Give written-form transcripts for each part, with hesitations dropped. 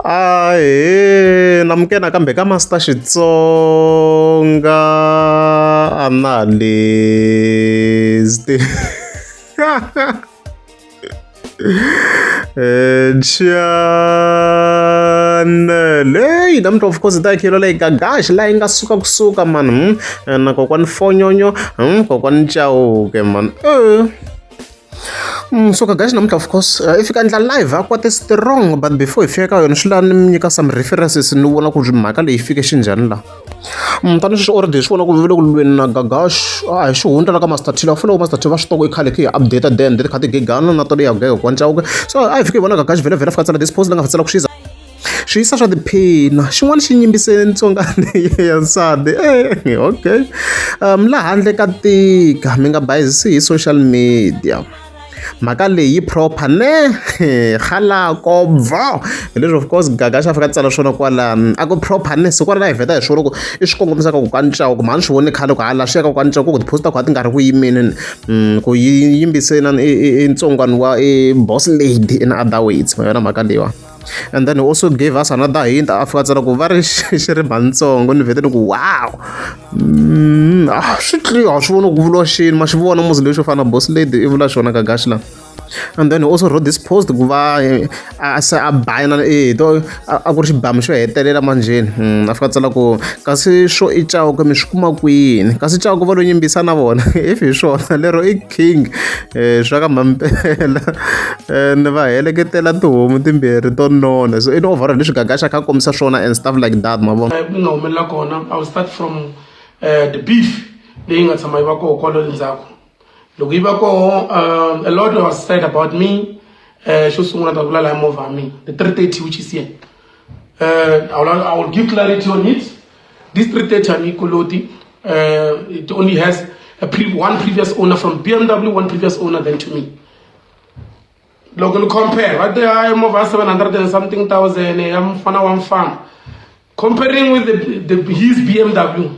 Ahee namukela nakambe ka Master Xitsonga Analyst channel leyi namuntlha of course hi ta yi khelo leyi gagaxi laha yi nga suka kusuka mani na kokwani fonyonyo kokwani chauke mani So guys namuntlha of course i fika endla live a kwate strong but before hi fika ka yona swi lava ni mi nyika some references ni vona ku mhaka leyi fike xinjhani la tani sweswi already hi swi vona ku ve le ku lweni na gagash a hi xihundla la ka master t la fanele ku master t va swi tiva ku i khale khe hi update then ti kha ti gigana na tona ya gega kwa Chauke so a hi fike hi vona gagash vhele vhele a fika tsala this post la nga tsala ku xiza swiyisa swa tiphina xin'wana xi nyimbise ntsongani ya nsati eh, okay la handle ka tika mi nga bayizisi hi social media mhaka leyi yi proper ne halako bvo hi leswi of course gaga xa fika tsala swona kwalano a ku proper ne siku ra hi vheta hi swona ku i swi kongomisa ka ku ka ncawu ku mhani swi voni khale ku hala swi ya ka ku ka ncawu ku ti-post ta ku a ti nga ri ku yimeni ku yi yimbise na i ntsongwana wa i boss lady in other words ma yona mhaka leyiwa and then he also gave us another hint a fika tsala ku va ri xi ri mhantsongo ni vhete ni ku wow ah swi clear swi vona ku vuriwa xini ma xi vona muzi lexo fana boss lady i vula xona gagaxi la and then he also wrote this post ku va a se a bayina e to a ku ri xibamu xo hetelela manjheni a fika tsala ku kasi swo i Chauke mi swi kuma kwini kasi Chauke va lo nyimbisa na vona if hi swona lero i king swa ka mampela ni va heleketela tihomu timbirhi to nona so in overall leswi Gagaxa kha kombisa swona and stuff like that ma vona ku nga humelela kona I will start from the beef leyi nga tshama yi va koho kwalo le ndzhaku loko yi va koho a lot was said about me xo sungula ta vula laha movha ya mina the 330 which is here I will give clarity on it. This 330 a ni koloti it only has a pre one previous owner from BMW, one previous owner then to me. Loko ni compare va te hayi movha ya 700 and something thousand ya mfana wa mfana comparing with his BMW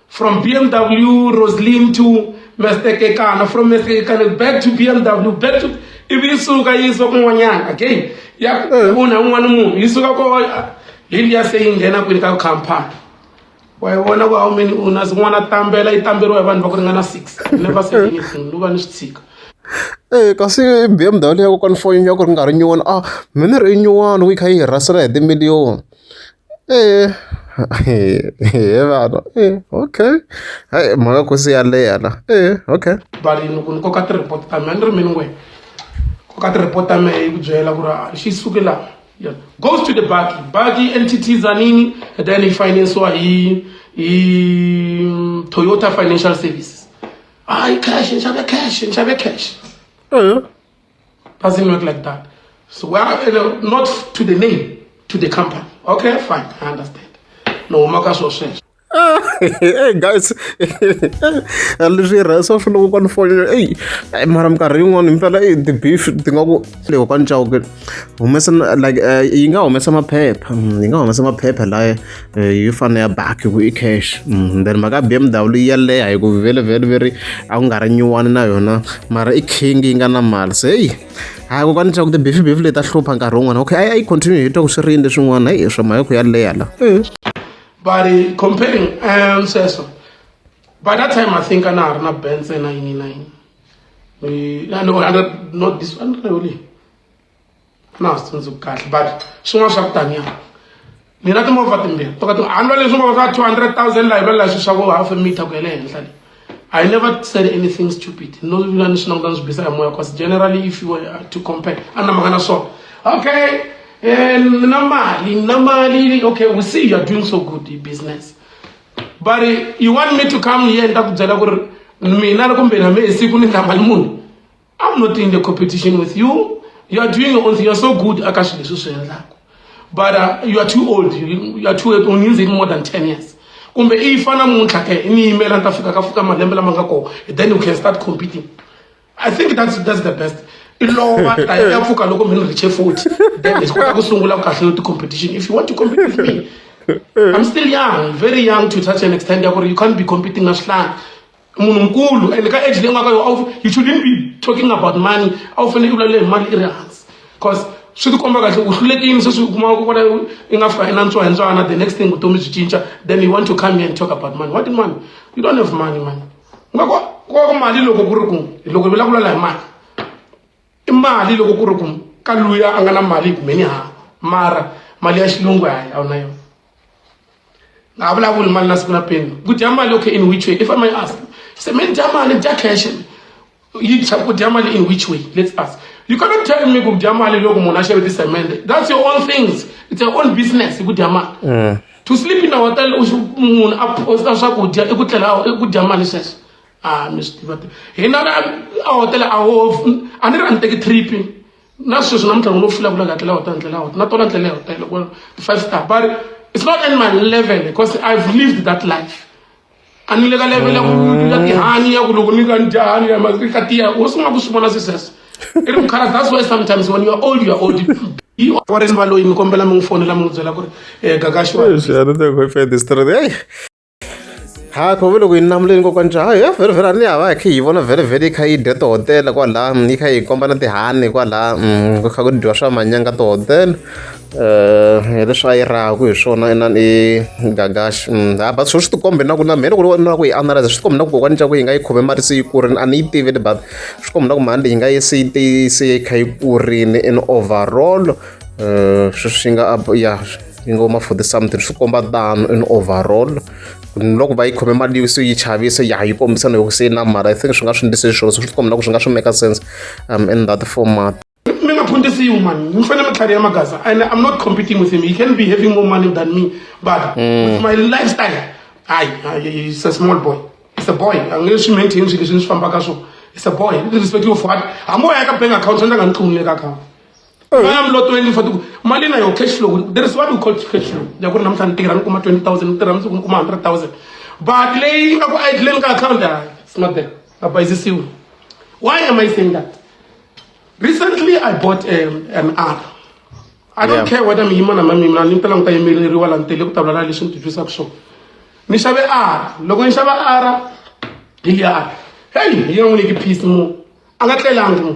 from BMW Roslyn to Mr Kekana from Mr Kekana back to BMW back to ivi yi suka yi yisiwa kun'wanyana again ya unha un'wana munhu yi suka ko hi liya se yi nghena kwini ka khampani wa yi vona ku how many owners un'wana a tambela yi tamberiwa hi vanhu va ku ringana six never said anything ni va ni swi tshika Eh kasi BMW ya kokwani foyini ya ku ri nga ri nyuwani a mina ri i nyuwani yi kha yi rhasela hi timiliyoni eh he vana eh okay hayi mhaka ku si ya leha la eh okay but loko ni koka ti-report ta mina ni ri mini n'we koka ti-report ta mehe yi ku byela ku ri xi suke laha yeah. Goes to the baki baki NTT Zanini then yi finansiwa hi hi Toyota Financial Services hayi cash ni xave cash ni xave cash doesn't work like that so we are not to the name to the company okay fine I understand no huma ka swo sweswo hey guys leswi rhasa swi loko kwani fonela eyi mara minkarhi yin'wana mpela i ti-beef ti nga ku loko kwani Chauke humesa like yi nga humesa maphepha yi nga humesa maphepha laya yo fana ya baki ku i cash then mhaka ya B_M_W ya leha hi ku vhele vhele veri a ku nga ri nyuwani na yona mara i king yi nga na mali se heyi hayi kokwani Chauke ti-beef beef leti ta hlupha nkarhi wun'wana okay a yi continue hi twa ku swi ri yini leswin'wana heyi swa mhaka ku ya leha la but comparing sweswo by that time I think a na ha ri na Benz na yini na yini no, not this one really na swi tsundzuki kahle but swin'wana swa ku taniya mina timovha timbirhi to ka ti a ni va leswi movha swa 200,000 laha hi va laha swi swa ku half a meter ku ya le henhla le I never said anything stupid no vula ni swi languta ni swi bisa hi moya cause generally if you were to compare a na mhaka na swona okay na mali na mali okay we see you are doing so good in business but you want me to come here ni ta ku byela ku ri mina kumbe na me siku ni ndla mali muni I'm not in the competition with you you are doing your own thing you are so good aka swilo leswi swi endlaka but you are too old you are too old u ni more than 10 years kumbe i fana namuntlha ke ni yimela ni ta fika ka fika malembe lama nga kona then you can start competing I think that's the best i lova ta ya pfuka loko mi ni reach 40 then hi kota ku sungula kahle yo ti-competition if you want to compete with me I'm still young very young to such an extent ya ku ri you can't be competing na swihlangi munhu nkulu and ka age leyi nga ka yona you shouldn't be talking about money a wu fanele u vulavula hi mali i ri hansi cause Swi tikomba kahle u hlulekile sweswi u kuma ku vona i nga fika i nantswa hi ntswana, the next thing vutomi byi cinca, then you want to come here and talk about money. What money? You don't have money, man. U nga ko mali loko ku ri ku loko hi vulavula la hi mali, i mali loko ku ri ku ka luya a nga na mali kumbe ni hava, mara mali ya xilungu hayi, a wu na yona. Nga vulavuli mali na siku na peni ku dya mali. Okay, in which way, if I may ask? Se mi dya mali, dya cash, yi ku dya mali in which way? Let's ask. You cannot tell me ku dya mali loko munhu a xave tisemende. That's your own things, it's your own business ku dya mali. To sleep in a hotel, munhu a posta swakudya, i ku tlela, i ku dya mali sweswo. A mi swi tiva, hina a hotel a wo a ni ri a ni teki trip na sweswi namuntlha no fila ku la tlela hotel, ndlela hotel na tona ndlela ya hotel ku five star, but it's not in my level because I've lived that life. A ni le ka level ya ku ya tihanyi ya ku loko ni nga ni dya hanyi ya ka tiya wo sungula ku swi vona sweswo i ri mukhala. That's why sometimes when you are old, you are old. Wareni va loyi, mi kombela mi n'wi fonela, mi n'wi byela ku ri Gagashi wa Hey, ha khove loko yi namuleni kokwani ca hayi vhele vhele a ni hava hi kha hi vona vhele vhele yi kha yi dya tihotela kwala, yi kha yi komba na tihani kwala, ku kha ku dyiwa swa manyanga tihotela, hi leswi a yi rahaku hi swona inani i Gagashi. Ha but swo swi tikombe na ku na mehe loko na ku yi analyze, swi tikombe na ku kokwani Caku yi nga yi khome mali se yi kurini. A ni yi tiveli, but swi komba na ku mhani leyi nga yi se yi se yi kha yi kurini in overall, sweswi nga ya yi ngo ma 40 something, swi komba tano in overall. Loko va yi khome mali se yi chavisa ya yi kombisa na loko se yi na mali, I think swi nga swi ndlise xiswona, so swi komba na ku swi nga swi make sense in that format. Mi nga phundisiwi man, mi fanele mi tlhariha magaza, and I'm not competing with him. He can be having more money than me, but with my lifestyle, hayi, he's a small boy. It's a boy, a nge swi maintain swilo leswi ni swi fambaka swona. It's a boy irrespective of what. Hambi wo ya ka bank account, swi endla nga ni tluli ka account va ya mlotweni for mali na yo cash flow. There is what we call cash flow ya ku ri namuntlha ni tirha ni kuma 20,000, ni tirha mundzuku ni kuma 100,000, but leyi nga ku idleni ka account, hayi, it's not there. A bayizisiwi. Why am I saying that? Recently I bought an R. I don't care whether mi yima na mami mina ni ta languta yimeleriwa la ni tele ku ta vulavula leswi ni titwisaka swona. Ni xave R. Loko ni xava R hi liya R, hey, yi nga n'wi nyiki peace mu a nga tlelangi mu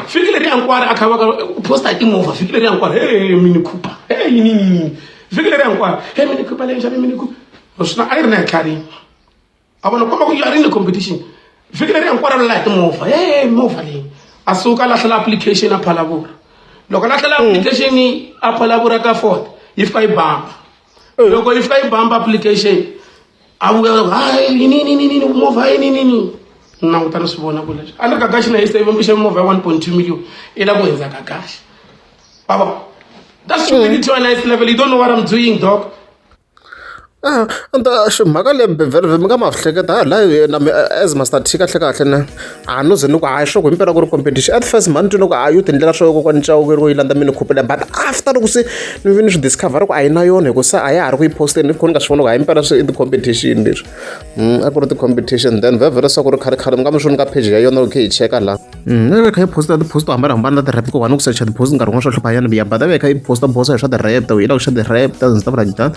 vhiki leri hinkwaro a kha va ka posta hi timovha vhiki leri hinkwaro. Hey, Mini Cooper, hey, yini yini yini, vhiki leri hinkwaro, hey, Mini Cooper leyi xave Mini Cooper. Swona a yi ri na hi tlharini a vona komba ku you are in a competition. Vhiki leri hinkwaro la hi timovha, hey, movha leyi a suka a lahlela application a Phalavura. Loko a lahlela application a Phalavura ka Ford, yi fika yi bamba. Loko yi fika yi bamba application, a vuya loko hayi yini yini yini yini movha yini yini yini. Ni languta ni swi vona ku leswi a ni ri Gagashi na yi se xave movha ya 1.2 million i la ku hundza Gagashi baba. That's stupidity to a nice level. You don't know what I'm doing, dog. Ah, anta mhaka leyi vhele mi nga ma hleketa ha la na as Master T kahle kahle na a no ze ni ku hayi swo ku himpela ku ri competition. At first mhani twi ni ku a yo tindlela swo kokwani Chauke ku yi landza Mini Cooper, but after loko se ni vi ni swi discover ku a yi na yona hi ku se a ya ha ri ku yi posteni, ni kho ni nga swi vona ku hayi impela swi i ti-competition leswi. A ku ri ti-competition then vhele vhele swa ku ri khale khale mi nga mi swi voni ka page ya yona loko hi cheka la. Yi va yi kha yi post ti-post to hambanahambana ta ti-rap ku ku search ti-post nkarhi wun'wana swa hlupha yana biya, but yi va yi kha yi posta posta hi swa ti-rap yi lava ku xa ti-rap and stuff like that.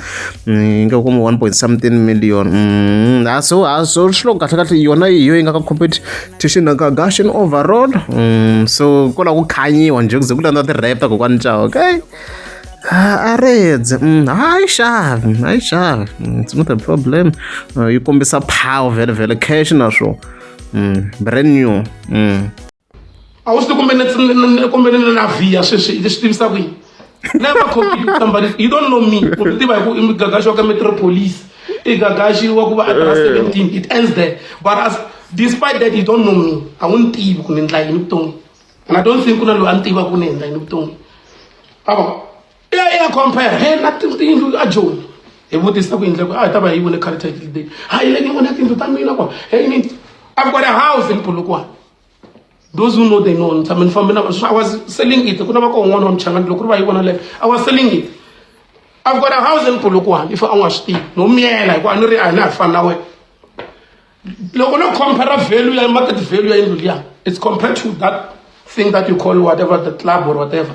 Yi nga kuma one point something million. Ha so ha so swi lo kahle kahle yona hi yo yi nga ka competition na Gagashi overall. So ko lava ku khanyiwa njhe ku ze ku landza ti-rap ta kokwani Chauke. Okay, a redze a yi xavi, a yi xavi, it's not a problem. Yi kombisa power vhele vhele, cash na swo brand new. A wu swi tivi kumbe kumbe ni na vhiya sweswi i swi tivisa ku yini? Never compete with somebody you don't know. Me u ti tiva hi ku i Gagashi wa ka Metropolis, i Gagashi wa ku va a tirha 17. It ends there. But as despite that, you don't know me, a wu ni tivi ku ni endla yini vuton'wini, and I don't think ku na loyi a ni tivaka ku ni endla yini vuton'wini. Avo i ya i ya compare he na tiyindlu a Joni hi vutisa ku yindlu a hi ta va hi vone khale title deed hayi le ni vona tiyindlu ta mina kwa. Hey, ni I've got a house in Polokwane. Those who know, they know. Ni tshame ni fambe na I was selling it. Ku na va ko un'wana wa Muchangani loko ku ri va yi vona leyo, I was selling it. I've got a house in Polokwane. If a nga swi tivi no miyela hikuva a ni ri a hi na ha fani na wena. Loko no compare value ya market value ya yindlu liya, it's compared to that thing that you call whatever, the club or whatever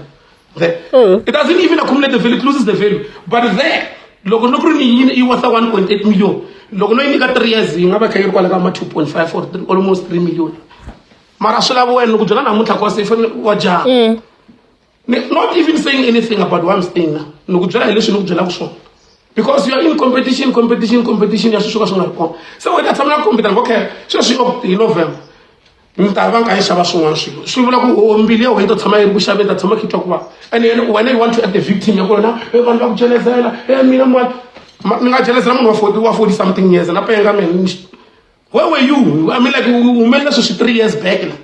there. It doesn't even accumulate the value, it loses the value. But there loko no ku ri ni yini yi worth 1.8 million, loko no yi nyika 3 years, yi nga va kha yi ri kwala ka ma 2.5 or 3, almost 3 million. Mara swi lava wena ku byela namuntlha cause i fanele wa jaha. Not even saying anything about what I'm saying now. Ni ku byela hi leswi ni ku byelaka swona. Because you are in competition, competition, competition ya swilo swo ka swi nga ri kona. Se wena ta tshama na compete okay, sweswi hi November. Ni ta va kha yi xava swin'wana swilo. Swi vula ku oh, mbilu ya wena yi ta tshama yi ri ku xaveni, ta tshama yi twa ku vava. And then wena you want to act the victim ya ku wena, hey, vanhu va ku jelezela, hey, mina mani. Ni nga jelezela munhu wa 40 wa 40 something years na penga mina. Where were you? I mean like u humelela sweswi 3 years back la.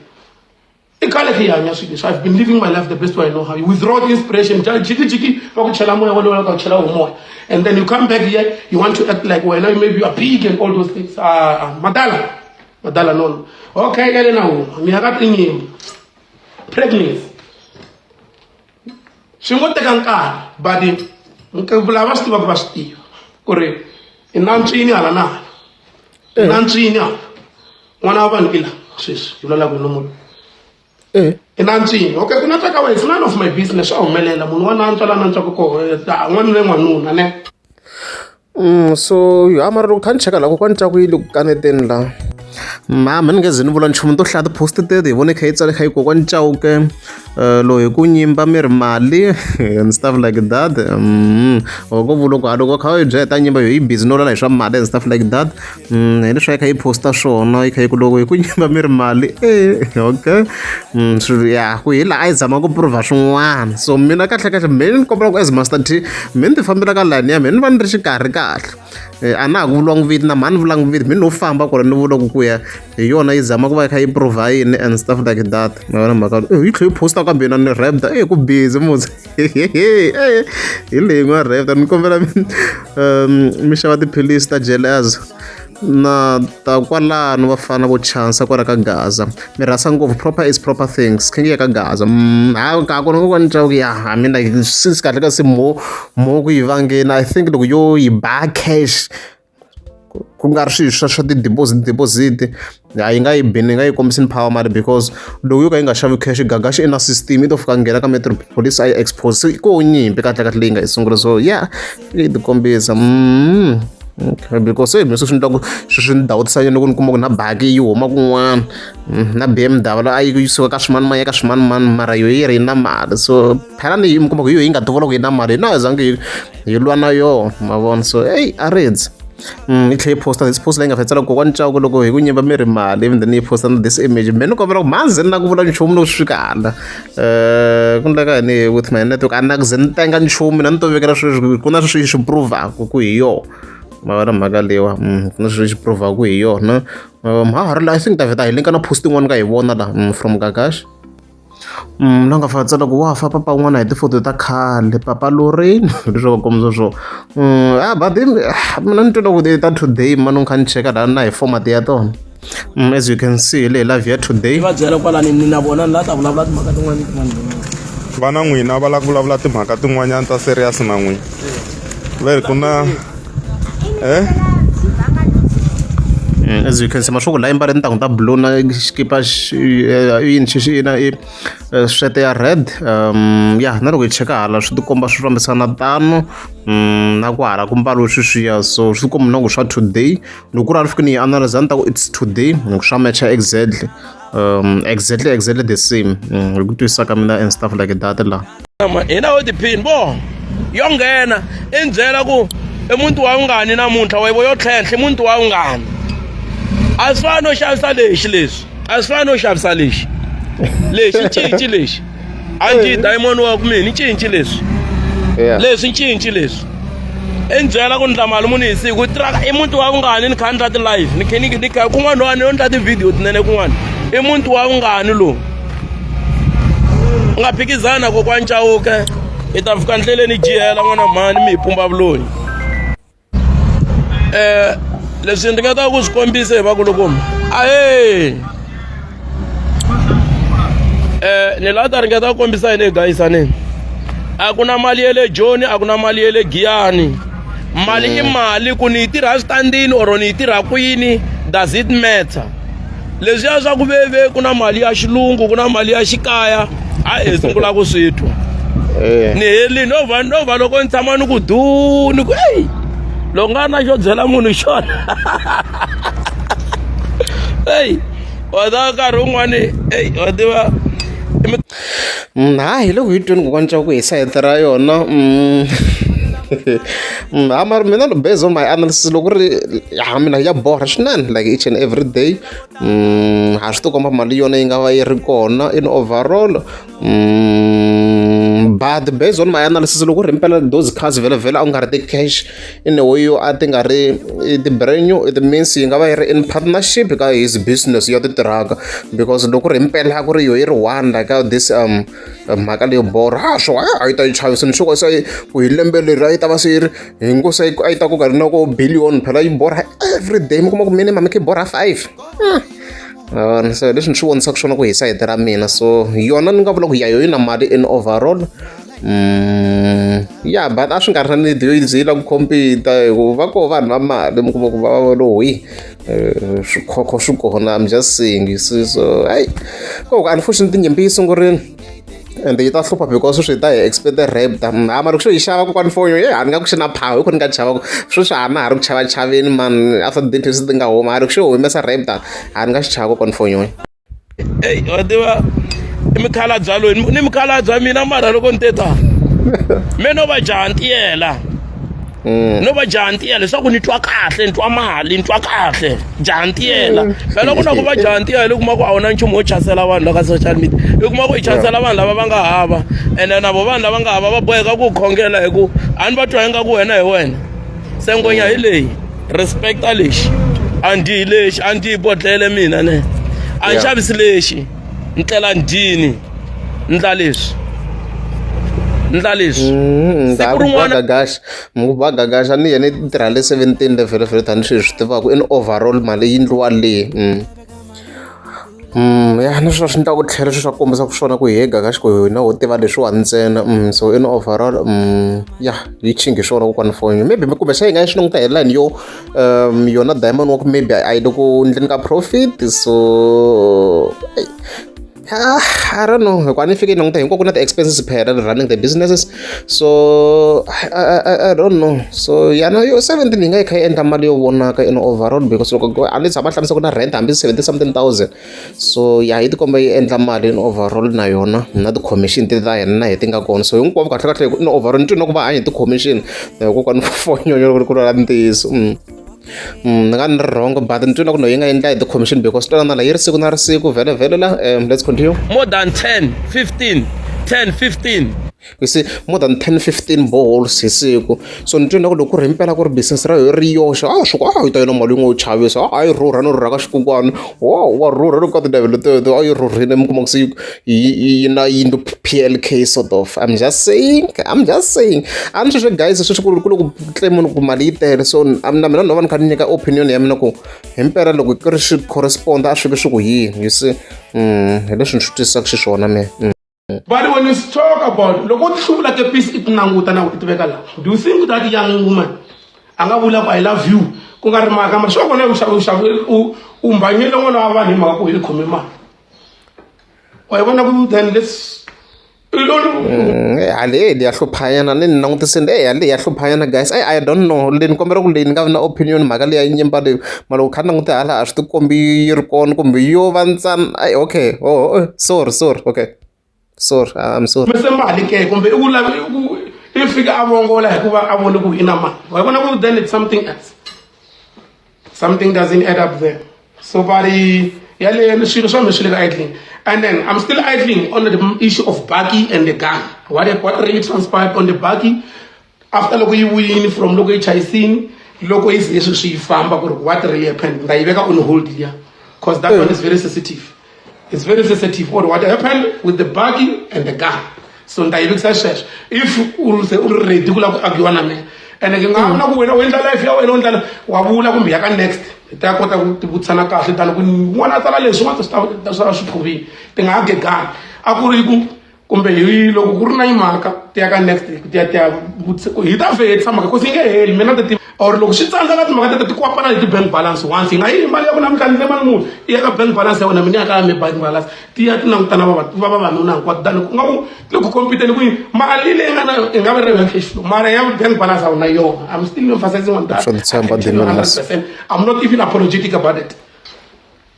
I khale khe hi hanya swilo leswi. I've been living my life the best way I know how. You withdraw the inspiration. Jiki jiki va ku chela moya walowo va ku chela wo moya. And then you come back here, you want to act like wena maybe you are big and all those things. Ah, madala. Madala no. No. Okay, yale na huma. Ni ya ka tinyimba. Pregnancy. Swi ngo teka nkarhi, but lava swi tivaka va swi tiva ku ri i nantswini hala na hala. I nantswini hala. N'wana wa vanhu i la sweswi hi vulavulaka hi nomo lowu. I nantswini. Okay, ku nantswa ka wena it's none of my business swa humelela munhu wa nantswa la nantswaka kona n'wanuna i n'wanuna ne. So ya mara loko kha ni cheka la kokwani Ntsako yi le ku kaneteni la mama ni nge ze ni vula nchumu ni to hlaya ti-post teto hi vone kha yi tsale kha yi kokwani Chauke loyi hi ku nyimba mi ri mali and stuff like that or ko vula ku a loko kha yi byela hi ta nyimba yo yi busy no lala hi swa mali and stuff like that hi leswi a yi kha yi posta swona yi kha yi ku loko hi ku nyimba mi ri mali e okay ya ku hi laha a yi zama ku prova swin'wana so mina kahle kahle me ni kombela ku as master t me ni ti fambela ka line ya me ni va ni ri xikarhi kahle a na ha ku vuliwangi vito na mhani vulangi vito me no famba kwala ni vula ku ku ya hi yona yi zama ku va yi kha yi prova yini and stuff like that ma yona mhaka yi tlhe yi posta kambe yona ni rapta e ku busy musi hi leyi n'wa rapta ni kombela mi xava tiphilisi ta jealous na ta kwalano vafana vo chansa kwala ka Gaza mi rhasa ngopfu proper is proper things khe ngi ya ka Gaza ha ka kona ko ni twa ku ya I mean like since kahle ka se mo mo ku yi vangeni I think loko yo yi ba cash ku nga ri swilo swa swa ti-deposit deposit a yi nga yi bini yi nga yi kombisi ni power mali because loko yo ka yi nga xavi cash gagaxi i na system yi to fika nghena ka metro police a yi expose se ko nyimpi kahle kahle leyi nga yi sungula so yeah yi ti kombisa okay because se mi swi endla ku swi swi ni dawutisanyana loko ni kuma ku na baki yi huma kun'wana na B_M_W a yi suka ka swimanimani ya ka swimanimani mara yo yi ri yi na mali so phela ni mi kuma ku hi yo yi nga tivula ku yi na mali hina a hi zangi hi hi lwa na yona ma vona so eyi a ridzi yi tlhe yi posta this post leyi nga fetsela kokwani Chauke loko hi ku nyimba mi ri mali even then yi posta na this image me ni kombela ku mhazi ni na ku vula nchumu loko swi fika hala ku endleka yini with my network a ni na ku ze ni tenga nchumu mina ni to vekela sweswi ku na sweswi yi swi prove-aku ku hi yona ma vona mhaka leyiwa ku na sweswi yi swi prove-aku hi yona ha ha ri la I think ta vheta hi linka na post yin'wana ka hi vona la from Gagash. La nga fika tsala ku wa fa papa un'wana hi tifoto ta khale papa Lorraine leswi va kombisa swona a but mina ni twa ku ta today mani ni kha ni cheka la na hi format ya tona as you can see leyi live ya today va byela kwalani ni na vona ni la ta vulavula timhaka tin'wana ni tin'wana va na n'wina va lava ku vulavula timhaka tin'wanyana ta serious na n'wina va ri ku na eh As you can see mashuku la imbale tintangu ta blue na xikipa yini xi na i swete ya red ya na loko hi cheka hala swi tikomba swi fambisana tano na ku hala ku mbaliwe sweswiya so swi tikomba na ku swa today loko ku ri a ni fike ni yi analyze a ni ta ku it's today swa match-a exactly exactly exactly the same hi ku twisisa ka mina and stuff like that la hina ho tiphini vo yo nghena i ni byela ku i muti wa ungani namuntlha wa yo tlhentlha i muti wa ungani a swi fani no xavisa lexi leswi a swi fani no xavisa lexi lexi cinci lexi a ndzi diamond wa ku mina cinci leswi leswi cinci leswi i ni byela ku ndla mali muni hi siku tiraka i muti wa vungani ni kha ni ndla ti-live ni khe ni ni kha kun'wana wa ni yo ndla ti-video tinene kun'wana i muti wa vungani lowu u nga phikizana kokwani Chauke i ta fika ndleleni jihela n'wana mhani mi hi pumba vulonyi leswi ndzi nga ta ku swi kombisa hi vakulukumba ahee ni la ta ringeta ku kombisa yini egayisaneni a ku na mali ya le Joni a ku na mali ya le Giyani mali i mali ku ni yi tirha switandini or ni yi tirha kwini does it matter leswiya swa ku veve ku na mali ya xilungu ku na mali ya xikaya a hi sungula ku swi twa Eh. ni heli no va no va loko ni tshama ni ku du ni ku eyi loko nga na xo byela munhu xona eyi wa ta nkarhi wun'wani eyi wa tiva Ha hi loko hi tweni kokwana Chauke hi sayiti ra yona ha mara mina based on my analysis loko ri ha mina ya borha swinene like each and every day ha swi tikomba mali yona yi nga va yi ri kona in overall but based on my analysis loko ri mpela those cars vhele vhele a ku nga ri ti-cash in a way yo a ti nga ri ti brand new it means yi nga va yi ri in partnership ka his business ya titiraka because loko ri mpela ku ri yo yi ri one like ka this mhaka leyo borha a swo a yi ta yi chavisa ni swo se ku hi lembe leri a yi ta va se yi ri hi ngo se a yi ta ku ka ri na ko billion phela yi borha every day mi kuma ku minimum yi kha yi borha 5 so leswi ni swi vonisaka swona ku hi sayiti ra mina so yona ni nga vula ku ya yo yi na mali in overall ya but a swi nga ri na need yo yi ze yi lava ku compete hi ku va koho vanhu va mali mi kuma ku va va lo hwi swikhokho swi kona I'm just saying you see so hayi ko ku unfortunately nyimpi yi sungurile ende yi ta hlupha because sweswi hi ta hi expect Raptor ha mara loko xo yi xava kokwani fonyo ye a ni nga ku xi na power hi ku ni nga chava ku sweswi a na ha ri ku chavachaveni man after the details ti nga huma a loko xo humesa Raptor a ni nga xi chava kokwani fonyo. Eyi wa tiva i mukhalabye loyi ni mukhalabye wa mina mara loko ni te ta me no va jaha ntiyela no va jaha ntiyela leswaku ni twa kahle ni twa mali ni twa kahle jaha ntiyela phela ku na ku va jaha ntiyela u kuma ku a wu na nchumu wo chasela vanhu la ka social media u kuma ku i chasela vanhu lava va nga hava ene na vo vanhu lava nga hava va boheka ku khongela hi ku a ni va twa ingaku wena hi wena se ngwenya hi leyi respecta lexi a ni dyi lexi a ni dyi bodlele mina ne a ni xavisi lexi ni tlela ndyini ndla leswi ndla leswi siku rin'wana gagaxa muba gagaxa ni yena i tirha le 17 level vhele tani swi swi tivaka in overall mali yi ndliwa le ya na swona swi endla ku tlhela swi swa kombisa ku swona ku he gagaxa ku hina ho tiva leswiwani ntsena so in overall ya yi chingi swona kokwani foni maybe kumbe xa yi nga yi swi languta hi line yo yona diamond walk maybe a yi le ku endleni ka profit so Ah, I don't know. Hikuva ni fike ni languta hinkwako ku na ti-expenses phela running the businesses so I don't know so yana yo 17 yi nga yi kha yi endla mali yo vonaka in overall because loko a ni tshama hlamusela ku na rent hambi 70 something thousand so ya yi tikomba yi endla mali in overall na yona na ti-commission ti ta hina na hi ti nga kona so hinkwavo kahle kahle in overall ni twi na ku va hanya hi ti-commission hikokwani fonyonyo ku lwela ntiyiso. Ni nga ni ri wrong but ni twi na ku no yi nga endla hi ti-commission because twanana la yi ri siku na ri siku vhele vhele la let's continue. More than 10, 15, 10, 15. You see more than 10, 15 boreholes hi siku so ni twi na ku loko ku ri himpela ku ri business ra yo ri yoxe a swi ku a yi ta yona mali yi ngo chavisa a yi rhurha no rhurha ka xikukwana wa wa rhurha loko ka tindhawu teto a yi rhurhile mi kuma ku se yi na yindlu P_L_K sort of I'm just saying I'm just saying a ni sweswo guys sweswi ku ku le ku claim ku mali yi tele so na mina no va ni kha ni nyika opinion ya mina ku himpela loko ku ri swi correspond a swi vi swi ku yini you see hi leswi ni swi twisisaka xiswona mina. But when you talk about loko u ti hluvula kepisi i ti languta na ku i ti veka laha do you think that young woman a nga vula ku I love you ku nga ri mhaka mara swi va kona u xava u xava u u mbanyile n'wana wa vanhu hi mhaka ku i khome mali wa yi vona ku then let's Haleni ya hluphanyana ni ni langutisini eyi haleni ya hluphanyana guys I don't know leyi ni kombela ku leyi ni nga vi na opinion mhaka leyi ya nyimba leyi mara loko kha ni langute hala a swi tikombi yi ri kona kumbe yo va ntsana ayi okay oh, oh sorry sorry okay sorry I'm sorry mese mali ke kumbe i ku lava ku i fika a vongola hikuva a vone ku i na mali wa yi vona ku then it's something else something doesn't add up there so but yaleyo swilo swa mi swi le ka idling and then i'm still idling on the issue of baki and the gun what, what really transpired on the baki after loko yi vuyini from loko yi chayisini loko yi ze sweswi yi famba ku ri what really happened nda yi veka on hold liya because that one is very sensitive it's very sensitive on what happened with the baki and the gun so ni ta yi vekisa sweswo if u se u ri ready ku lava ku argue na mina ene ke nga vula ku wena u endla life ya wena u endla wa vula kumbe ya ka next hi ta kota ku ti vutisana kahle tani ku n'wana a tsala leswi n'wana swi ta swi swi provini ti nga ha gegani a ku ri ku kumbe hi loko ku ri na mhaka ti ya ka next ti ya ti ya hi ta vhe hetisa mhaka cause yi nge heli mina ti or loko swi tsandza ka timhaka teto ti kwapana hi ti-bank balance once yi nga yi mali ya ku namuntlha ni le mali muni yi ya ka bank balance ya wena mina ya ka ya mi bank balance ti ya ti langutana va va vavanuna hinkwato than ku nga ku le ku competeni ku mali leyi nga na yi nga va ri ya cash flow mara ya bank balance a wu na yona I'm still emphasizing on that. Swo tshemba 100%. I'm not even apologetic about it.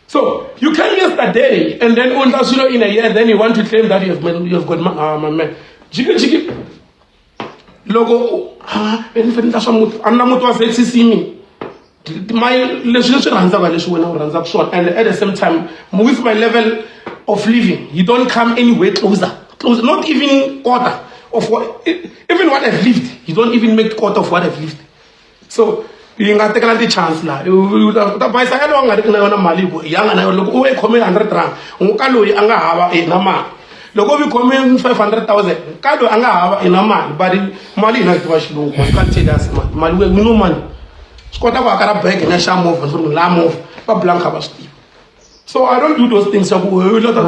So you came yesterday and then u endla swilo in a year, then you want to claim that you have got my man. Jiki jiki loko ah ni fanele ndla swa muti a ni na muti wa ZCC mina my leswi ni swi rhandzaka leswi wena u rhandzaka swona and at the same time with my level of living you don't come anywhere closer closer not even quarter of what even what I've lived you don't even make quarter of what I've lived so yi nga tekela ti-chance laha u ta bayisa ka loyi a nga riki na yona mali hi ku ya nga na yona loko u yi khome hundred rand u ka loyi a nga hava i na mali loko u yi khome 500,000 ka loyi a nga hava i na mali but mali hina hi tiva xilungu you can't tell us mali mali we know money swi kota ku hakela bank na xa movha ndzi ri la movha va blank va swi tivi so i don't do those things swa ku byela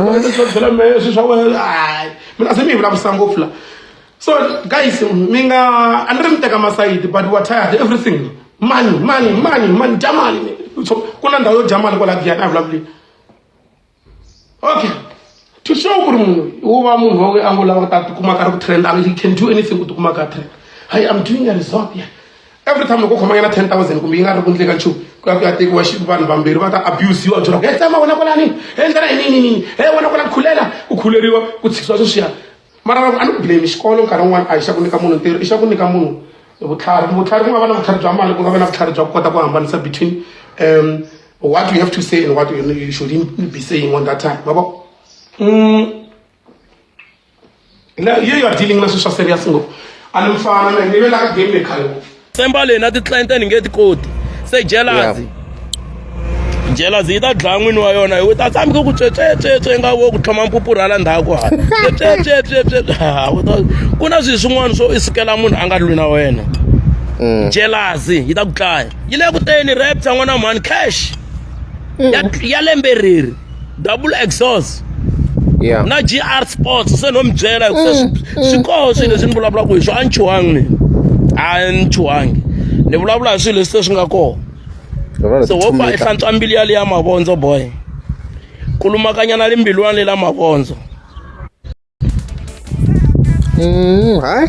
mehe swi swa wena hayi mina se mi hi vulavurisa ngopfu la so guys mi nga a ni ri mi teka masayiti but we are tired everything money money money money dya mali so ku na ndhawu yo dya mali kwala giyani a vulavuleni okay to show ku ri munhu wo va munhu wa a ngo lava ku ta tikuma ka ri ku trend he can do anything ku tikuma ka trend hi i'm doing a resort yeah every time loko u khomanyana 10000 kumbe yi nga ri ku ndleka nchumu ku ya ku ya tekiwa vanhu vambirhi va ta abusiwa byela ku he tsema wena kwalani he ndlela hi nini nini he wena kwalani khulela ku khuleriwa ku tshikisiwa sweswiya mara a ni ku blame xikolo nkarhi wun'wana a hi xa ku nyika munhu ntirho i xa ku nyika munhu vutlhari vutlhari ku nga va na vutlhari bya mali ku nga va na vutlhari bya ku kota ku hambanisa between what you have to say and what you shouldn't be saying on that time mabo you are dealing na swilo swa serious ngopfu a ni mfana na ni ve la ka game leyi khale ngopfu Tsemba leyi na ti-client ni nge ti koti se jealousy jealousy yi ta dlaya n'wini wa yona hi ta tshami ku tswetswetswetswe nga wo ku tlhoma mpupurhu hala ndzhaku hala tswetswetswetswe ku na swilo swin'wana swo i sukela munhu a nga lwi na wena jealousy yi ta ku dlaya yi le ku teni raptor n'wana mhani cash ya lembe reri double exhaust yeah na GR Sports se no mi byela hi ku se swi koho swilo leswi ni vulavulaka hi swona a ni chuhangi ni a ni chuhangi ni vulavula hi swilo leswi se swi nga kona so wo pfa i hlantswa mbilu yaliya mavondzo boy kulumakanyana le mbilwani lela mavondzo Hayi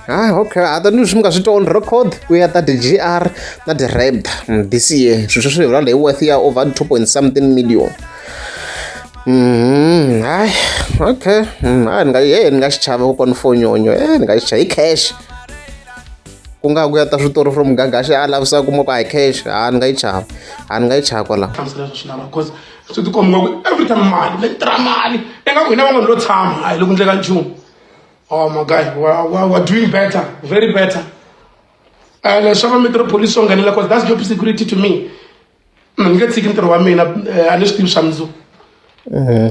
hayi okay a ta ni swi mi nga swi twa on record ku ya ta ti-gr na ti-raptor this year swilo sweswo hi vulavula hi worth ya over 2 point something million hayi okay hayi ni nga ye ni nga xi chava kokwani fonyonyo e ni nga xi chava hi cash ku nga ku ya ta switori from gagaxi a lavisa kuma ku a hi cash ha ni nga yi chava a ni nga yi chava kwalaho hlamusela leswi swi lava because swi tikomba ku every time mali leyi tirha mali ingaku hina van'wana lo tshama a hi le ku ndleka nchumu oh my guy we're doing better very better and swa va metropolis swo nghenela cause that's job security to me ni nge tshiki ntirho wa mina a ni swi tivi swa mundzuku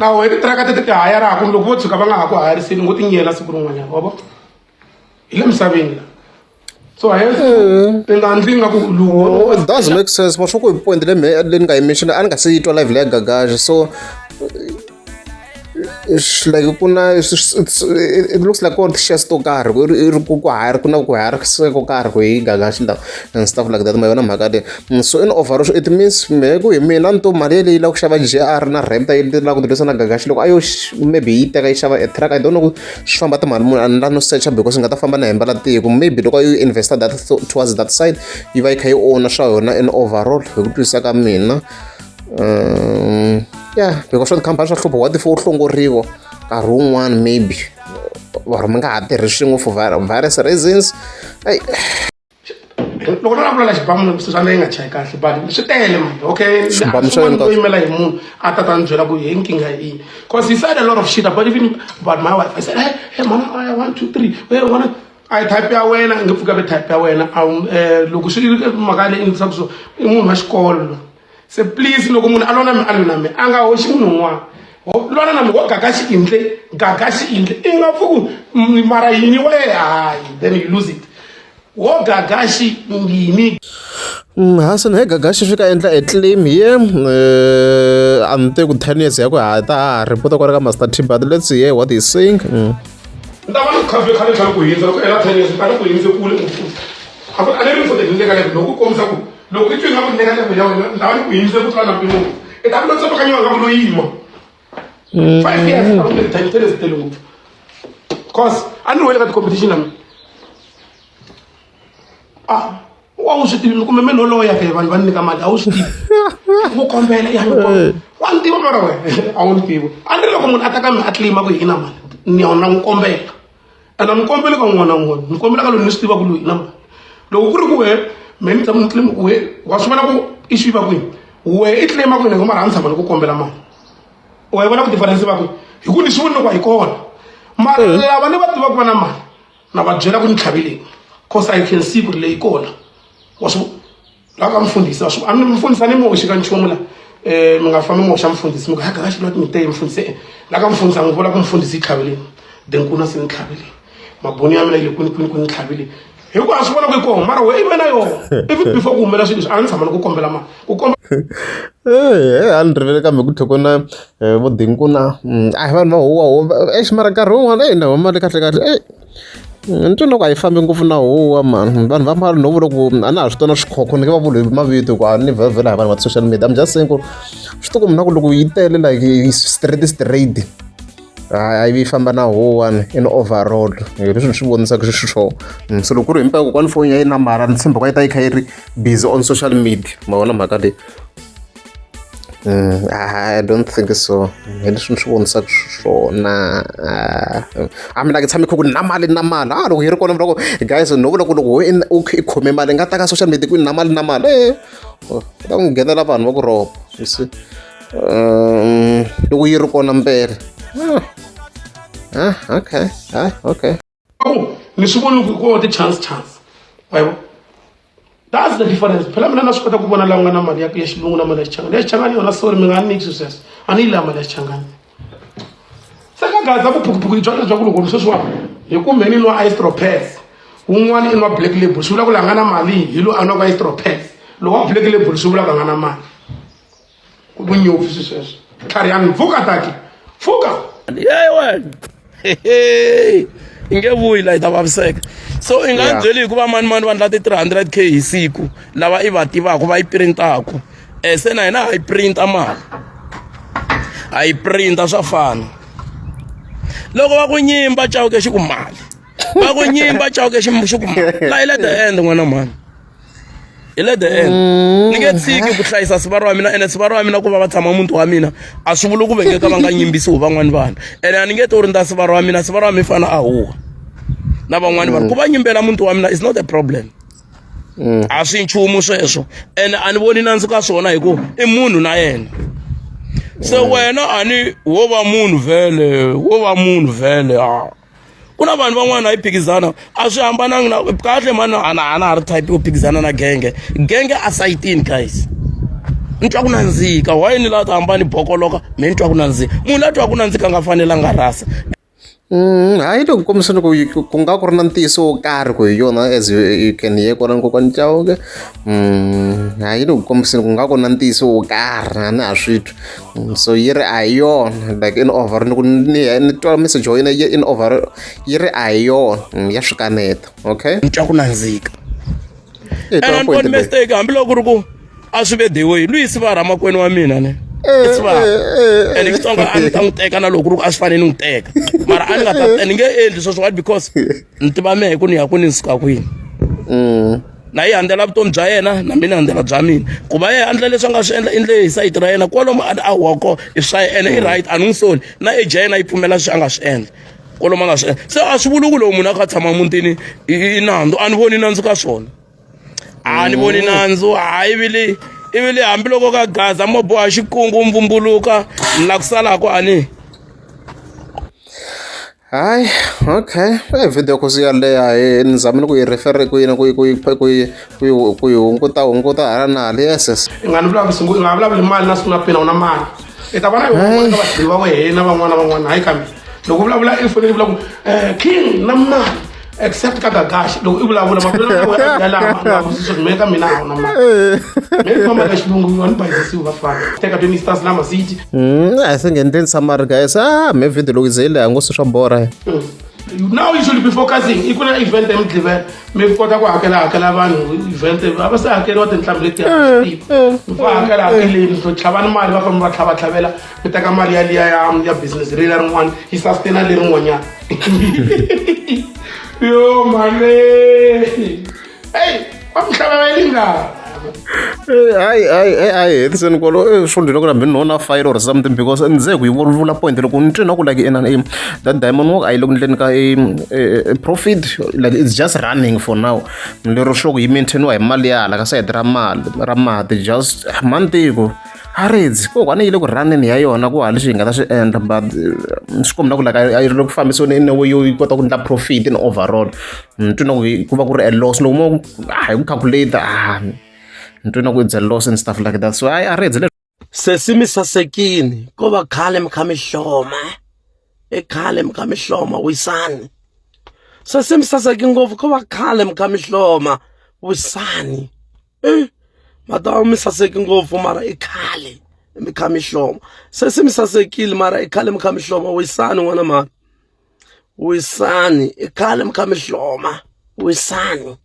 na wehe titiraka tete ti hayaraku loko vo tshuka va nga ha ku hayariseni ngo tinyela siku rin'wanyana wa vo hi le misaveni la so hence i nga ndli nga ku Oh, it does make sense ma swa ku hi point leyi leyi ni nga yi mention a ni nga se yi twa live leya gagaxa so it's like ku na it looks like ku ri ti-shares to karhi ku ri ku ku hire ku na ku hayirise ko karhi ku hi gagaxa la and stuff like that ma yona mhaka leyi so in overall it means mehe ku hi mina ni to mali yeleyi lava ku xava G_R na Raptor yi lava ku tirhisa na gagaxa loko a yo maybe yi teka yi xava a truck I don't know ku swi famba timali muni a ni la no search because ni nga ta famba na hembela tiko maybe loko yi investa that towards that side yi va yi kha yi owna swa yona in overall hi ku twisisa ka mina yeah because swa tikhampani swa hlupha what if wo hlongoriwa nkarhi wun'wani maybe or mi nga ha tirhi swin'we for various reasons hey. Loko no vulavula xibamu swi yi nga chayi kahle but swi tele man okay Xibamu xa yena to yimela hi munhu a ta ta ni byela ku hi nkingha yi cause he said a lot of shit about even about my wife I said hey, hey mana I 1 2 3 hey wana a type ya wena nge pfuka ve type ya wena a loko swi mhaka leyi endlisa ku so i munhu wa xikolo se please loko munhu a lwa na mi a lwi na mi a nga hoxi munhu un'wana lwana na mi wo gaga xiindle gaga xiindle i nga pfuku mara yini we hayi then you lose it wo gaga xiyini Hasan he Gagashi swi ka endla a claim here a ni tivi ku 10 years ya ku ha ta ha report kwala ka Master T but let's hear what he's saying. Ni ta va ni khave khale khale ku hindza loko ela 10 years ni ta ni ku hindze kule ngopfu a ku a ni ri ni ni le ka level loko ku kombisa ku loko i twi nga ku ni le ka level ya wena ni ta va ni ku hindze ku tlula na mpimo i ta ku lo tsemekanyiwa nga ku lo yima 5 years a ku 10 years tele ngopfu cause a ni ri wele ka ti-competition na mina ah wa wu swi tivi kumbe me no loya ke vanhu va ni nyika mali a wu swi tivi Ku kombela ya ni kombela. Wa ni tiva mara wena a wu ni tivi. A ni ri loko munhu a ta ka mina a claim ku hi na mali ni ya na n'wi kombela. And a ni kombeli ka un'wana na un'wana ni kombela ka loyi ni swi tivaka loyi na mali. Loko ku ri ku wehe mehe ni tshama ni claim ku wehe wa swi vona ku issue yi va kwini wehe i claim ku yini mara a ni tshama ni ku kombela mali. Wa yi vona ku difference va kwini hi ku ni swi voni loko a yi kona. Mara lava ni va tivaka va na mali na va byela ku ni tlhaveleni cause I can see ku ri leyi kona wa swi la ka mfundhisi swi a ni mfundhisi a ni moxi ka nchumu la mi nga fambi moxa mfundhisi mi ku haka xi lwa mi te mfundhisi la ka mfundhisi a n'wi vula ku mfundhisi yi tlhaveleni then ku na se ni tlhaveleni maboni ya mina yi le kwini kwini kwini tlhaveleni hi ku a swi vona ku yi kona mara we i ve na yona even before ku humela swilo leswi a ni tshama ni ku kombela mali ku komba a ni rivele kambe ku tlhe ku na vo dinkuna a hi vanhu va huwa huwa exi mara nkarhi wun'wana eyi na mali kahle kahle eyi ni twa loko a yi fambi ngopfu na huwa mani vanhu va mali no vula ku a na ha swi tona swikhokho ni nge va vuli hi mavito ku a ni vhevhela hi vanhu va ti-social media I'm just saying ku swi to ku mina ku loko yi tele like straight straight a yi famba na huwa in overall hi leswi ni swi vonisaka xiswona so loko ku ri himpela kokwani foni ya yena mara ni tshemba ku a yi ta yi kha yi ri busy on social media ma vona mhaka leyi I don't think so hi leswi ni swi vonisaka xiswona a mina ke tshame kha ku na mali na mali a loko yi ri kona vula ku guys no vula ku loko u i khome mali nga ta ka social media ku na mali na mali e u ta n'wi nghenela vanhu va ku rhoba you see loko yi ri kona mpela ah okay ah okay ku ni swi voni ku ko ti-chance chance wa yi vona that's the difference phela mina na swi kota ku vona laha nga na mali ya ya xilungu na mali ya xichangani ya xichangani yona sorry mi nga ni nyiki sweswo a ni yi laha mali ya xichangani se ka gaza vuphukuphuku bya leswaku loko sweswiwani hi ku mheni nwa istropes wun'wana i nwa black label swi vula ku la nga na mali hi loyi a nwaka istropes lowu wa black label swi vula ku a nga na mali vunyopfu swi sweswo tlharihani pfuka taki pfuka ye wena i nge vuyi la yi ta vaviseka so i nga ni byeli hikuva mani mani va ndla ti-300 k hi siku lava i va tivaka va yi printaku um se na hina ha yi printa mali ha yi printa swa fana loko va ku nyimba chauke xi ku mali va ku nyimba chauke xi xi ku mali la yi le the end n'wana mhani hi le the end ni nge tshiki ku hlayisa sivara wa mina ene sivara wa mina ku va va tshama muti wa mina a swi vuli ku ve nge ka va nga nyimbisiwi van'wani vanhu ene a ni nge tori ni ta sivara wa mina sivara wa mina fana a huwa na van'wani vanhu ku va nyimbela muti wa mina is not a problem a swi nchumu sweswo ene a ni voni nandzu ka swona hi ku i munhu na yena se wena a ni wo va munhu vhele wo va munhu vhele a ku na vanhu van'wana a yi phikizana a swi hambananga na kahle mani a na a na ha ri type yo phikizana na genge genge a sayitini guys ni twa ku nandzika why ni lava ta hamba ni bokoloka me ni twa ku nandzika munhu la twa ku nandzika a nga fanelanga rhasa Hayi loko kombisa loko ku nga ku ri na ntiyiso wo karhi ku hi yona as you can hear kwalano kokwani Chauke hayi loko kombiseni ku nga ku na ntiyiso wo karhi a na ha swi twi so yi ri a hi yona like in over ni ku ni ni twa message ya yena yi in over yi ri a hi yona ya swi kaneta okay ni twa ku nandzika and a ni voni mistake hambiloko ku ri ku a swi ve the way luyi sivara makwenu wa mina ne i sivara and Xitsonga a ni ta n'wi teka na loko ku ri ku a swi fanele ni n'wi teka mara a ni nga ta ni nge endli sweswo why because ni tiva mehe ku ni ya kwini ni suka kwini na yi handzela vutomi bya yena na mina handzela bya mina ku va yena endla leswi a nga swi endla endle hi sayiti ra yena kwalomu a huwa kona i swa yena i right a ni n'wi soli na age ya yena yi pfumela leswi a nga swi endla kwalomu a nga swi endla se a swi vuli ku loko munhu a kha a tshama mutini i nandzu a ni voni nandzu ka swona a ni voni nandzu hayi ivili ivili hambiloko ka gaza mo boha xikungu mvumbuluka la ku salaka a ni Hayi okay e video ku siya leya hi ni zamile ku yi refer ku yi ku yi ku yi ku yi ku yi ku yi hunguta hunguta hala na hala yes yes i nga ni vulavuli i nga vulavuli mali na siku na pina u na mali i ta va na yona ka vatirhi va wena van'wana van'wana hayi kambe loko u vulavula i fanele vula ku um king na mali except ka gagashi loko i vulavula mavulelo ya lama me ka mina a wu na mali me famba ka xilungu va ni bayizisiwi vafana teka twenty stars lama city A hi se ngheneleni summary guys ah me video loko ze yi leha ngopfu swa borha Now you should be focusing i ku na event ya mugqivela mi kota ku hakela hakela vanhu event a va se hakeriwa tinhlambi letiya mi fa hakela hakeleni so tlhavani mali va famba va tlhava tlhavela mi teka mali ya liya ya ya business ri la rin'wana yi sustaina lerin'wanyana yo mali eyi va mi hlava va yi nga Hayi hayi hayi hetiseni kwalo swo ndzi loko na no na fire or something because ndze ku yi vula point loko ni twi na ku like ina that diamond work a yi le ku ndleni ka profit, like it's just running for now. Lero sure ku yi maintainiwa hi mali ya hala ka sayiti ra mali ra mati, just mantiko a ridzi kokwani yi le ku running ya yona ku hala leswi hi nga ta swi endla, but swi komba ku like a yi ri le ku fambisiweni in a way yo yi kota ku endla profit in overall. Ni twi na ku ku va ku ri a loss loko mo hi ku calculate, ah, ni twi na ku it's a loss and stuff like that, so a ri le. Sesi mi sasekini, ko va khale mi kha mi hloma, i khale mi kha mi hloma. Wisani sesi, mi saseki ngopfu, ko va khale mi kha mi hloma. Wisani e mata mi saseki ngopfu, mara i khale mi kha mi hloma. Sesi mi sasekile, mara i khale mi kha mi hloma. Wisani n'wana mani, wisani, i khale mi kha mi hloma, wisani.